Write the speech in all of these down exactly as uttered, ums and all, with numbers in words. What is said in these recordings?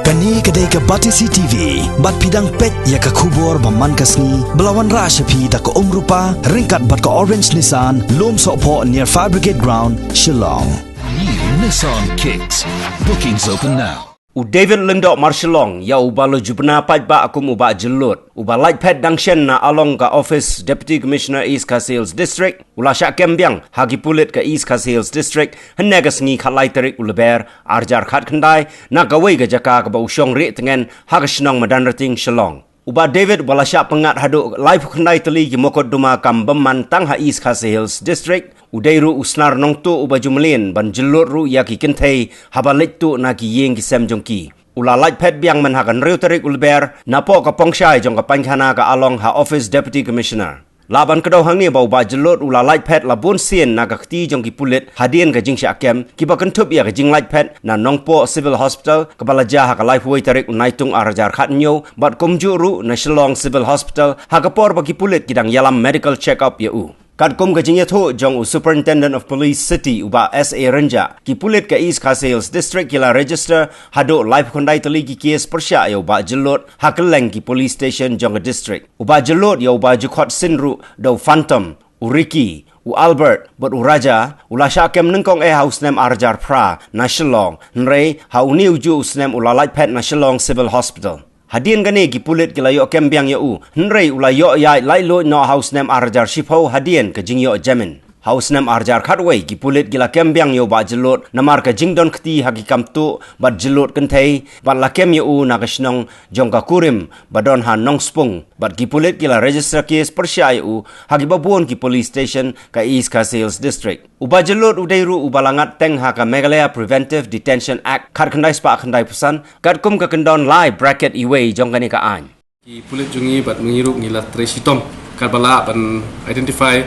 Kane ka dei ka Batesi T V, bad phi dang peit ïa ka khubor ba man ka sngi, ba la wanrah sha phi da ka Umrupa, ryngkat bad ka Orange Nissan, Lumsohphoh near Fire Brigade Ground, Shillong. New Nissan Kicks. Bookings open now. U David Lyngdoh Marshillong, ïa uba la ju bna paidbah kum u Bah Jyllud, uba lait phet dang shen na along ka office Deputy Commissioner East Khasi Hills District, u la shah kem biang ha ki pulit ka East Khasi Hills District, hynne ka sngi khatlai tarik u Lber, arhajar khatkhyndai, na kawei ka jaka kaba u shong rieh tngen ha ka shnong Madanrting, Shillong. U Bah David uba la shah pyngngad haduh laiphew khyndai tylli ki mukotduma kam bymman tang ha East Khasi Hills District, u dei ruh u snar nongtuh uba ju mlien ban jyllud ruh ïa ki kynthei haba leit tuh na ki ïing ki sem jong ki. U la lait phet biang mynha ka hynriew tarik u Lber, napoh ka pongshai jong ka painkhana ka along ha office Deputy Commissioner. Lah ban kdew hangne ba u Bah Jyllud u la lait phet la bun sien na ka kti jong ki pulit hadien ka jingshah kem, kiba kynthup ïa ka jinglait phet na Nongpoh Civil Hospital, kaba la jia ha ka laiphew wei tarik u Naitung arhajar khathynñiew, bad kumjuh ruh na Shillong Civil Hospital, ha ka por ba ki pulit ki dang ïalam medical check-up ïa u. Katkum ka jingïathuh jong u Superintendent of Police City, u Bah S A Rynjah, ki pulit ka East Khasi Hills District ki la register haduh laiphew khyndai tylli ki case pyrshah ïa u Bah Jyllud ha kylleng ki police station jong ka district. U Bah Jyllud ïa uba ju khot sin ruh da u Phantom, u Ricky, u Albert bad u Raja, u la shah kem nyngkong eh ha u snem arhajar phra na Shillong, hynrei ha une ujuh u snem u la lait phet na Shillong Civil Hospital. Hadien kane ki pulit ki la ïoh kem biang ïa u, hynrei u la ïoh ïaid laitluid noh ha u snem arhajar shiphew hadien ka jingïoh jamin. Ha u snem arhajar khatwei ki pulit ki la kem biang ïa u Bah Jyllud namar ka jingdon kti ha ki kam tuh bad jyllud kynthei, bad la kem ïa u na ka shnong jong ka kurim ba don ha Nongspung, bad ki pulit ki la register case pyrshah ïa u ha kiba bun ki police station ka East Khasi Hills District. U Bah Jyllud u dei ruh uba la ngat teng ha ka Meghalaya Preventive Detention Act khatkhyndai spah khyndaiphew san, katkum ka kyndon lai bracket iwei jong kane ka aiñ. Ki pulit jong ngi bad ngi ruh ngi la trei shitom katba lah ban identify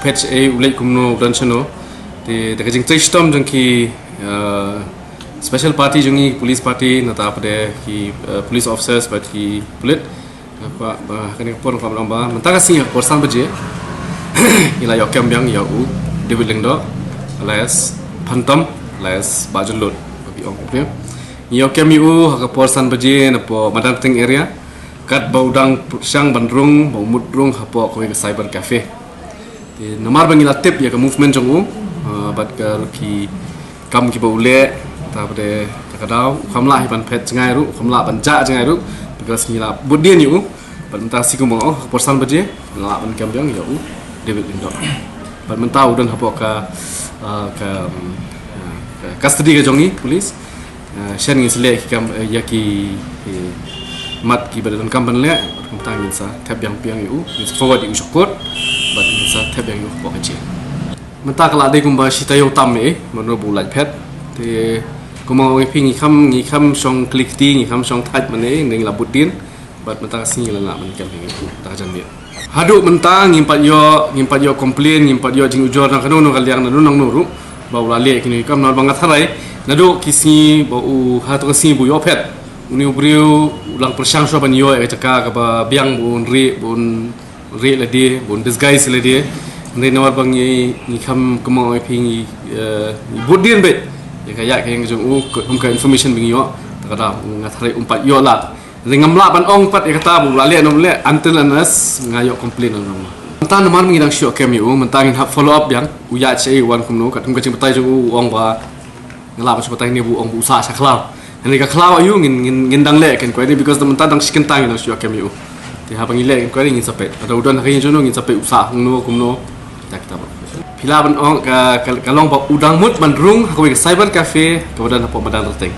phet shaei, u leit kumno, u don shano. Te da ka jingtrei shitom jong ki, uh, special party jong ngi, police party, nangta pat de ki, uh, police officers bad ki pulit. Nga kwah ba ha kane ka por nga kwah ban ong ba mynta ka sngi ha ka por san baje ngi la ïoh kem biang ïa u David Lyngdoh alias Phantom alias Bah Jyllud, ba phi ong u Phantom. Ngi ïoh kem ïa u ha ka por san baje napoh Madanrting area, katba u dang pyrshang ban rung, ba u mut rung hapoh kawei ka cyber cafe. Te namar ba ngi la tip ïa ka movement jong u, ah, bad ka ruh ki kam kiba u leh, te pat de kata ka daw u kham lah hi ban phet jngai ruh, u kham lah ban jah jngai ruh, because ngi la bud dien ïa u. Bad mynta sngi kumba nga ong, ha ka por san baje ngi la lah ban kem biang ïa u David Lyngdoh. Bad mynta u don hapoh ka, ah, ka, um, ah, ka custody ka jong ngi, police. Ah, shen ngin sa leh ki kam, eh, ïa ki, eh, mat kiba donkam ban leh, bad kumta ngin sa thep biang biang ïa u, ngin sa forward ïa u sha court, bad ngin sa thep biang ïa u hapoh ka jel. Mynta ka la dei kumba shi taïew tam eh, mano ba u lait phet. Te kumba nga ong ïa phi, ngi kham, ngi kham shong kli kti, ngi kham shong thait mane, ngi la bud dien. Bad mynta ka sngi la lah ban kem biang ïa u da ka janmiet. Haduh mynta ngim pat ïoh, ngim pat ïoh complain, ngim pat ïoh jingujor na kano kano ka liang, na kano kano ruh ba u la leh kine ki kam, namar ba nga tharai naduh ki sngi ba u, ha kato ka sngi ba u ïoh phet, une u briew u la pyrshang shuwa ban ïoh ïa ka jaka kaba biang, ba un rieh, ba un rieh lade, ba un disguise lade. Hynrei namar ba ngi, ngi kham, kumba nga ong ïa phi, ngi, eh, ngi bud dien beit ïa ka ïaid ka ïeng ka jong u, kum ka information ba ngi ïoh. Te ka daw nga tharai um pat ïoh lad. Hynrei ngam lah ban ong pat ïa kata ba u la leh ne um leh until unless nga ïoh complain na u. Mynta namar ngi dang shu kem ïa u, mynta ngin hap follow up biang, u ïaid shaei, u wan kumno, katkum ka jingbatai jong u, u ong ba, nga lah ban shu batai ne ba u ong ba u sah sha khlaw. Hynrei ka khlaw aïu ngin, ngin, ngin dang leh ka inquiry, because mynta dang shi kynta ngin dang shu kem ïa u. Te haba ngi leh ka inquiry ngin sa peit. Lada u don ha ka ïing jong u ngin sa peit u sah hangno kumno. Kita kita ba. Phi lah ban ong ka, ka, ka long ba u dang mut ban rung ha kawei ka cyber cafe kaba don hapoh Madanrting.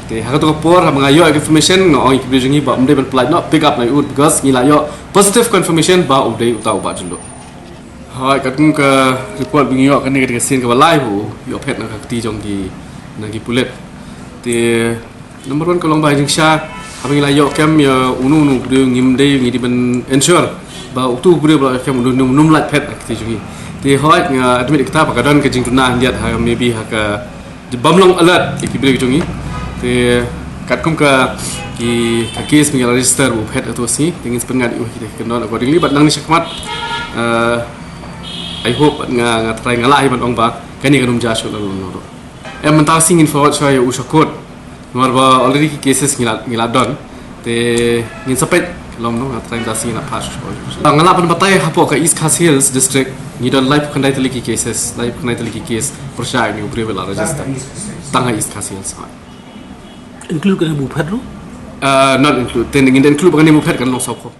Te ha kato ka por haba nga ïoh information nga ong ïa ki briew jong ngi ba ym dei ban pynlait noh, pick up noh ïa u, because ngi la ïoh positive confirmation ba u dei uta u Bah Jyllud. Hooid, katkum ka report ba ngi ïoh, kane ka dei ka sien kaba lai ba u ïoh phet na ka kti jong ki, na ki pulit. Te number one ka long ba jingshisha haba ngi la ïoh kem ïa uno uno u briew ngim dei, ngi dei ban ensure ba uto u briew ba la kem un ym, un ym lait phet na ka kti jong ngi. Te hooid, nga admit ïa kata ba ka don ka jingduna khyndiat ha, maybe ha ka bym long alert ïa ki briew ki jong ngi. Te katkum ka, ki, ka case ba ngi la register ba u phet ha kato ka sngi, te ngin sa pynngat ïa u ha kita ki kyndon accordingly, bad nangne shakhmat, eh, I hope, nga, nga tharai nga lah hi ban ong ba kane kan ym jia shuh lano lano ruh. Em, mynta ka sngi ngin forward shuwa ïa u sha court. Namar ba already ki cases ngi la ngi la don. Te ngin sa peit lom, no, nga trai da si na pass. Nga la pynbatai hapoh ka East Khasi Hills district ngi don laiphew khyndai tylli ki cases, laiphew khyndai tylli ki case pyrshah ïa u briew ba la register. Tang ha East Khasi Hills. Include kane ba phet ruh? Uh, not include. Te ngin da include ba kane ba phet kan long sawphew.